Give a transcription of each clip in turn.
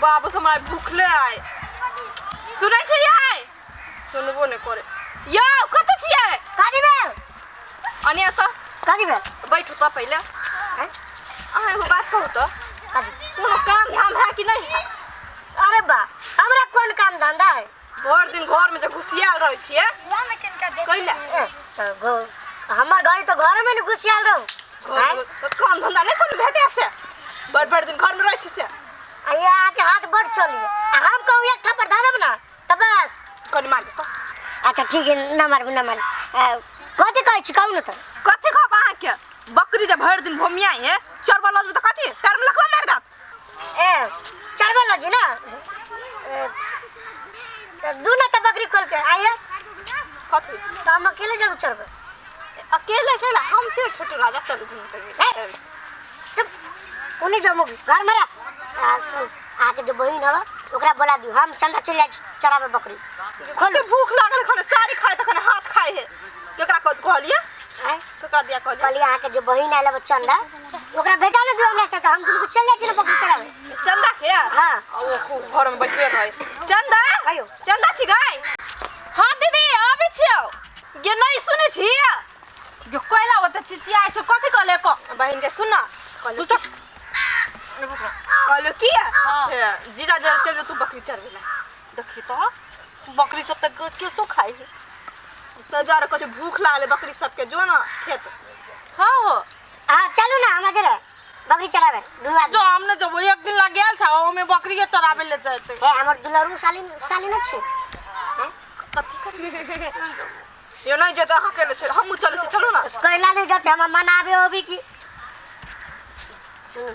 बाबू से हमरा भूखले आय सुनै छियै सुनबो नहि करे यौ कतऽ छियै कथी भेल अनिया तऽ कथी भेल बैठू तऽ पहिले अहाँ एगो बात कहू तऽ कथी कोनो काम धाम है कि नहीं है अरे बा हमरा कोन काम धंधा है भरि दिन घरमे जे घुसियाल रहै छियै कैला ए, तऽ हमर घर तऽ घरमे ने घुसियाल रहू घर काम धंधा नहि कोनो भेटै से भरि भरि दिन घरमे रहै छी से आ ये अहाँके हाथ बड़ चली आ हम कहू एक थप्पड़ धऽ देब ना तऽ बस कनि मारि देतौ अच्छा ठीक है न मारबू न मारबू कथी कहै छी कहू ने तऽ कथी कहब अहाँके बकरी जे भरि दिन भोमियाइ है चरबा लऽ जेबै तऽ कथी पैरमे लखवा मारि देत ए चरबा लऽ जी ना ए, तऽ दू ना तऽ बकरी खोल के आइए कथी तऽ हम अकेले जब चरबै अकेले चल हम छियै छोटू राजा चलू घूम के चुप ओने जाओ मुगी घर में रह आ सुन अहाँके जे बहिन हवा ओकरा बोला दियौ हम चंदा चलि जाइ छी चराबै बकरी खोलू भूख लागल खने साड़ी खाय तखन हाथ खाय है केकरा कहलियै आँय केकरा दिया कहलियै कहलियै अहाँके जे बहिन आयल हवा चंदा ओकरा भेजा ने दियौ हमरा साथे हम दुनू चलि जाइ छी ने बकरी चराबै चंदा के हाँ। आ ओ खूब घर में बैठले रहे चंदा कहियौ। चंदा छी गाय हाँ दीदी आबै छियौ गे नहीं सुनै छी गे कोइला ओते चिचियाइ छौ कथी कहले को बहिन के सुन ना तू सब कहलो की हाँ। से जीजा जरा चल तू बकरी चरबे ला देखी तो बकरी सब तक केसो खाई है तो जरा कुछ भूख लागले बकरी सबके जो ना खेत हाँ हो हाँ चलू ना हमरा जरे बकरी चराबै दुनू जो आदमी हमने जब एक दिन लग छा ओमे बकरी के चरावे ले जाते ए हमर दुलारू साली साली न छी कथी यो नहीं जेते अहाँ केने चल हमहूँ चलै छी चलू ना कैला नहीं जाते हम मनाबे होबी की सुन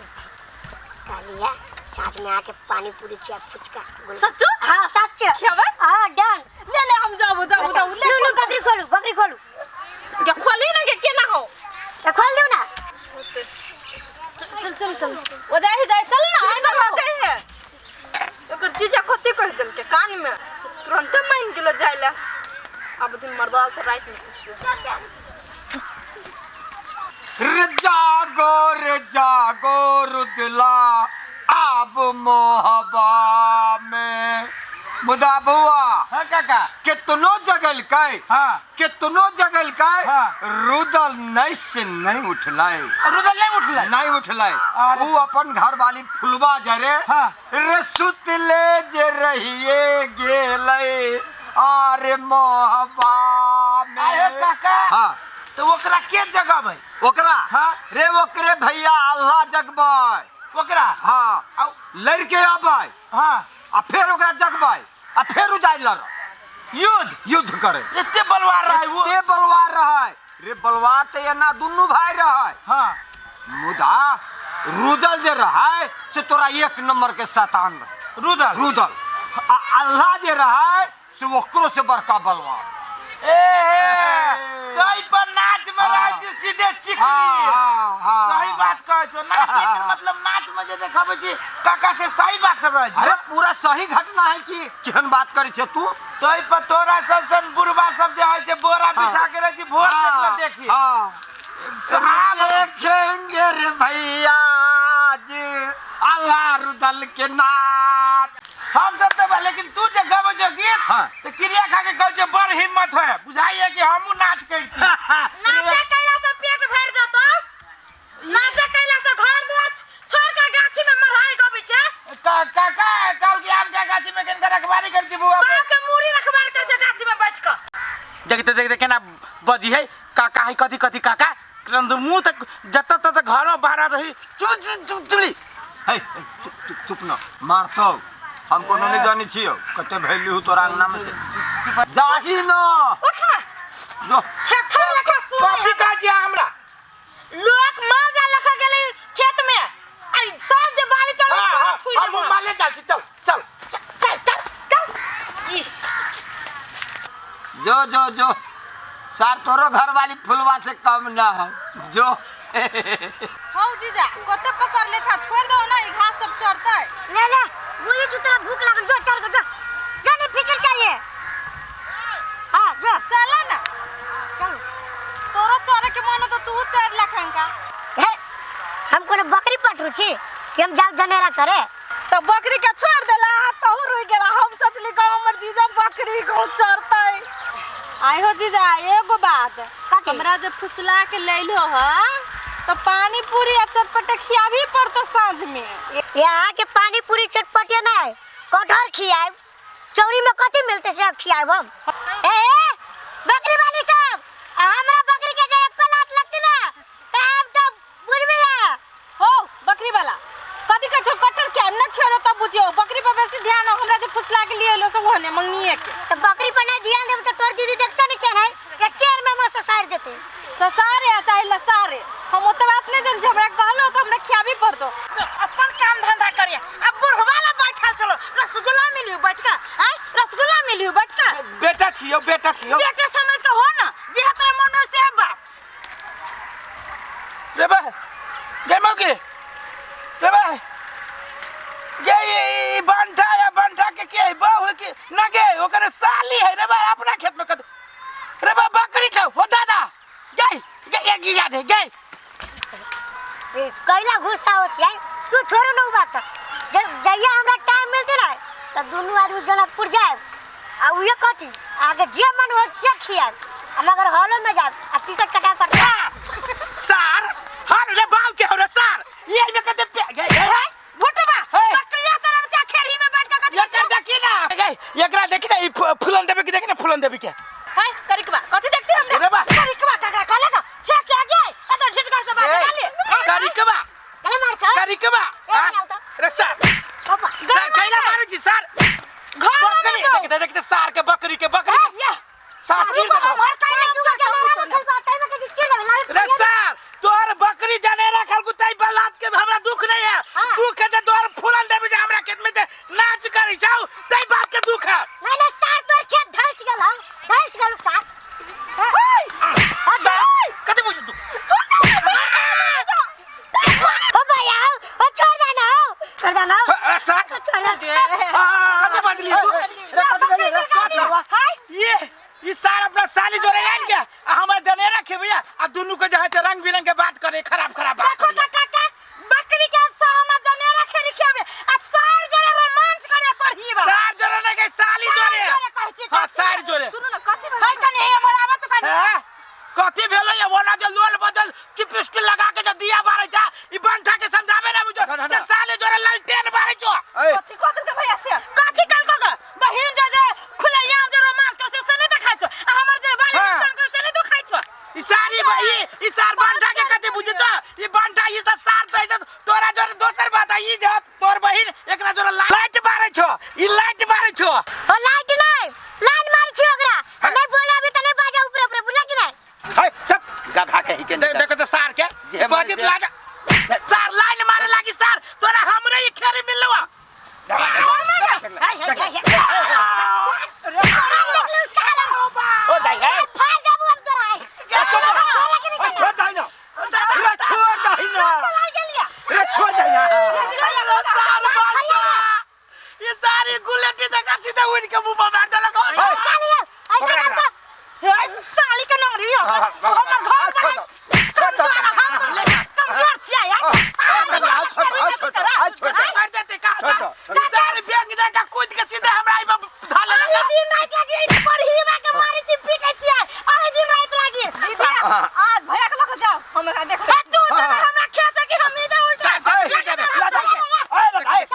कालिया साँझ में आके पानी पूरी खिया फुचका गोलगप्पा। सच्चो हाँ सच खियाबै हाँ डन ले ले हम जाबू जाबू जाबू ले लू लू बकरी खोलू बकरी खोलू के खोली ना के केना हो तो खोल दू ना चल चल चल ओ जाए जाए चल ना फिर आइ से ना लऽ जाइ है ओकर जीजा कते कहि देलकै कान में तुरंते मान गेलो जाय ला अब दिन मर्दा से राति में पूछियो रे जागो रे जागो रुदला आब मोहबा में मुदा बउआ हाँ काका केतनो जगलकै हाँ केतनो जगलकै हाँ। रुदल नहीं से नहीं उठलै रुदल नहीं उठलै नहीं उठलै अरे। ऊ अपन घर वाली फुलवा जरे हाँ। रे सुतले जे रहिए गेलै आरे मोहबा में आयो काका हाँ तो ओकरा के जगाबै ओकरा हाँ। रे ओकरे भैया अल्लाह जगबै ओकरा हाँ आउ लड़के आबै हाँ आ फेर ओकरा जगबै आ फेर उ जाय लड़ युद्ध युद्ध करे एते बलवार रहे वो एते बलवार रहै रे बलवार तऽ एना दुनू भाई रहै हाँ मुदा रुदल जे रहै से तोरा एक नंबर के शैतान रहै रुदल रुदल आ अल्लाह जे रहै से ओकरो से बड़का बलवान ए तई पर नाच में रहै छी सीधे चिकनी हाँ, हाँ, सही बात कहै छौ नाच एकर मतलब नाच में जे देखाबै छी काका से सही बात सब रहै छै अरे पूरा सही घटना है कि केहन बात करै छै तू तई पर तोरा सब सन बुढ़बा सब जे होइ छै बोरा बिछा के रहै छी भोर देखला देखी हाँ साहब। देखेंगे रे भैया आज अल्लाह रुदल के नाच हम सब तऽ लेकिन तू जे गबै छौ गीत हाँ। तऽ क्रिया खा के कहै छै बड़ हिम्मत है बुझाइए कि हमहूँ नाच करती नाचे कैला से पेट भर जतो नाचे कैला से घर द्वार छोड़ के गाछी में मढ़ाई गबै छै काका कल के आम के गाछी में किनकर रखवारी करती बुआ बाप के मूड़ी रखबार कर छै गाछी में बैठ के देखते देखते केना बजी है काका है कथी कथी काका तुरंत मुंह तक जत तत घरो बाहर रही चु चु चु चुली हे चुप चुप चुप न मारतौ हम कोनो नहीं जानी छियौ कते वैल्यू तोरा अंगना में से जाही न उठ ना जो थेथर लेखा सुन कथी कहै छियै हमरा लोक माल जाल लेखा गेलै खेत में आ ई सब जे बाली चढ़ल हाँ, तोरा हाँ, थुइ हम देबो माले चल छी चल चल चल चल चल ई जो जो जो सार तोरो घर वाली फुलवा से कम ना हो जो हौ जीजा कते पकड़ ले छा छोड़ दो ना ई घास सब चढ़तै ले ले बोले जो तेरा भूख लागल जो चल जो जो नहीं फिक्र चाहिए हाँ जो चल ना चलो तोरो चढ़े के मन हो तो तू चढ़ लखन का हे हम कोनो बकरी पटरू छी कि हम जाओ जनेरा चरे तो बकरी के छोड़ देला तहु रुक गेला। हम सोचली गाँव हमर जीजा बकरी गाँव चरतै। आइ हो जीजा एगो बात, कथी? हमरा जे फुसला के लैलो ह तो पानी पूरी आ चटपटे खियाबी पड़तो साँझ में। यहाँ के पानी पूरी चटपटे ना है, कटहर खियाब, चौरी में कथी मिलते से खियाब हम। ए, ए बकरी वाली सब, आ हमरा बकरी के जे एक लात लगती ना त हम तो बुझबी ना। हो बकरी वाला कथी के छो कटहर खियाब न खियालो तब बुझियो। बकरी पर बेसी ध्यान हो, हमरा जे फुसला के लिए एलो से ओहने मंगनिए के। तो बकरी पर नहीं ध्यान देब तो तोर दीदी देखछो ने केन है, एके में हम ससार देते। ससारे आ चाहे लसारे, हम ओते बात नहीं जन छी, हमरा कहलो तो हमरा खियाबी पड़तो। अपन काम धंधा करिए। अब बुढ़वा ला बैठल चलो रसगुल्ला मिलियो बैठ का, आय रसगुल्ला मिलियो बैठ का। बेटा छियो, बेटा छियो, बेटे समझ के हो ना जे तोरा मन हो से बात। रे बा गे मौगी, रे बा गे ई बंठा या बंठा के के बहु के ना गे ओकर साली है रे बा अपना खेत में कद रे बा बकरी के हो दादा गे गे ये गिया दे गे। ए कैला गुस्सा हो छी तू, छोड़ो ना उ बात सब। जब जहिया हमरा टाइम मिलते ना तो दुनू आदमी जनकपुर जाए आ उहे कथी आगे जे मन हो से खियाब, आ मगर हॉलो में जाब आ टिकट कटा पर। सार हर रे बाल के हो रे सार ये में कते पे गे गे है भुटबा हे। बकरिया चरब चा खेरी में बैठ के कथी ये सब देखी ना गे एकरा देखी ना ई फूलन देवी के देखी ना फूलन देवी के हाय करिकबा कथी देखती हमरा रे बा करिकबा ककरा कहलक छे के आगे ए तो झिटकर से बात डाली। करिकबा चले मार छो करिकबा ए, नहीं आवतो। रे सार पापा कैला मारै छी सार घर में बकरी जाओ। देखते देखते सार के बकरी के बकरी के या सार चीर रुको, देबो। हम हर टाइम तू जनेरा रखल बा तै में के चिर देबे लाल। रे सार तोर बकरी जनेरा खल कुताई बलात के हमरा दुख नहीं है। हाँ। दुख है जे तोर फूलन देवी जे हमरा खेत में जे नाच करै छौ तै बात के दुख है। नहीं नहीं सार तोर खेत धंस गेल हौ, धंस गेल सार। सार कते बुझ तू ओ भैया ओ छोड़ दे ना, ओ छोड़ दे ना, रे सार छोड़ दे। कते बजली तू रे कथी भेलै रे कथी हुआ? ये ई सार अपना साली जोरे आयल के आ हमरा जनेरा खेबैया आ दुनू के जे है से रंग बिरंग के बात करे खराब खराब बात देखो करे। त काका बकरी के सार हमरा जनेरा खेरी खियाबे आ सार जोरे रोमांस करे करही बा। सार जोरे नहीं गई साली जोरे। जोरे कहै छी। हाँ सार जोरे। सुनू ना कथी है कनी हे हमर आवत कनी हैं? कथी भेलै ये ओना जे लोल बदल चिपस्टिक लगा के जे दिया बारै छा ई बंठा के समझाबे ना बुझो ना, ना। जे साली जोरे लालटेन बारै छो। ए, कथी कह देलकै भैया से? कथी कल को बहिन जे जे खुलैयाम जे रोमांस कर से नहीं देखाइ छो आ हमर जे बाली हाँ। नुकसान कर से नहीं देखाइ छो। ई सारी भाई ई सार बंठा के कथी बुझे छो? ई बंठा ई त सार दै छ तोरा जोरे दोसर बात ई जे तोर बहिन एकरा जोरे लाइट बारै छो, ई लाइट बारै छो। ओ लाइट नहीं लाइन मार छी ओकरा, नहीं बोले अभी त नहीं बाजा ऊपर ऊपर बुझला कि नहीं? हे, चुप गधा कहीं के नहीं। देखो त सार के जे मन बजित से- लागा सार लाइन मारे लागी सार तोरा हमरे ई खेरी मिलवा। हाय हाय हाय देख लो सारा ओ दाई, हे। फाड़ देबू हम तोरा। ए, छोड़ दे। ए, छोड़ दही ना। रे, छोड़ दही ना। रे, छोड़ दही ना। सार बंठा ये सारी गुलेटी जगह सीधा उड़ के मुंह में मार देलक। साली ऐसा पकड़ा ना एकरा। हे साली के नंगरी हाँ, हाँ, हमर घर छोड़ के दो, छोड़ दो। कमजोर हम कमजोर छियै यार। छोड़ दो, छोड़ दो, छोड़ दो, छोड़ दो। मार देते का छोड़ दो, छोड़ दो। सारी बैंक जगह कूद के सीधा हमरा ई पर धाले लगा। दिन रात लागी परहीवा के मारै छी पीटै छियै अहि दिन रात लागी। जीजा आज भैया के लऽ के जाओ हम एकरा देखबै। ए तू जब हमरा खे सकी हम ई जा उल्टा। सार, ए, ला जा। ए, ला जा, ए।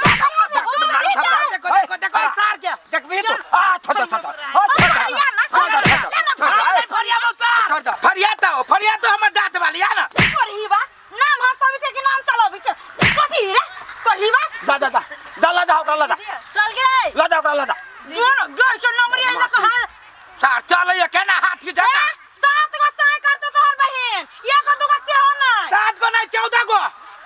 देखो देखो देखो ई सार के देखबही तू? आ, छोड़ दो, छोड़ दो। ओ, छोड़ दो। फरिया ना, छोड़ दो, छोड़ दो, ले ना, छोड़ दो, ए, फरियाबो सार। छोड़ दो। फरियाता हो फरियातो हमर दांत वाली आ ना। परहीवा नाम हंसबी छै कि नाम चलबी छै कथी रे परहीवा? जा जा जा जा ला जा ओकरा ला जा। चल गए ला जा ओकरा ला जा। जोन गाय के नंगरी आइल के हाल सार चल ये केना हाथी जका सात गो साय करतो तोहर बहिन एगो दूगो सेहो नहीं। 7 गो नहीं 14 गो।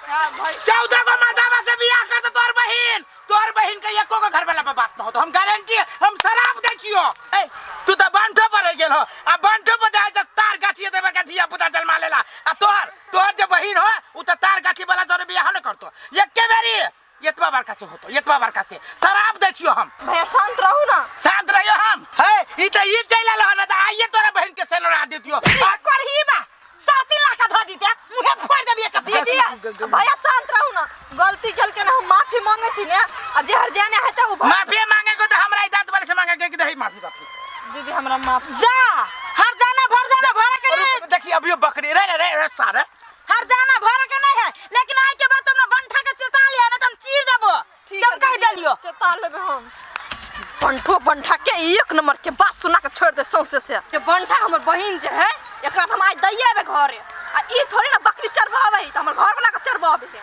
हाँ भाई 14 गो मर्दावा से बियाह करतो तोर बहिन, तोर बहिन के एको गो घर वाला पर बास न होतो, हम गारंटी हम शराब दै छियो। ए तू त बंठो पर रह गेल हो आ बंठो पर जाय से तार गाछी देबे के धिया पुता जन्मा लेला आ तोर तोर जे बहिन हो उ त तार गाछी वाला जोरे बियाह न करतो एके बेरी एतबा बड़का से होतो एतबा बड़का से शराब दै छियो हम। भैया शांत रहू ना। शांत रहियो हम है ई त ई चलि आयल हो न त आइए तोरा बहिन के सेनोरा देतियो। करही बा 7 लाख धऽ दिते मुहे फोड़ देबी एक दीदी भैया शांत रहू ना, गलती केलकै ना हम माफी मांगे छी ने। जेने हेतै उ भर। माफी मांगे को तो हमरा ई दांत वाले से मांगे के कि दही माफी दाफी। दीदी हमरा माफ जा हर जाना भर जाना भर के नहीं। अरे देखिए अभी बकरी रे रे रे सारे। हर जाना भर के नहीं है, लेकिन आज के बाद तुमने बंठा के चेता लिया ना तो हम चीर देबो। ठीक हम कह देलियो। चेता लेबे हम। बंठो बंठा के एक नंबर के बात सुना के छोड़ दे सौंसे से। के बंठा हमर बहिन जे है, एकरा त हम आज दैये एबे घरे। आ ई थोड़ी ना बकरी चरबावे है, त हमर घर वाला के चरबावे है।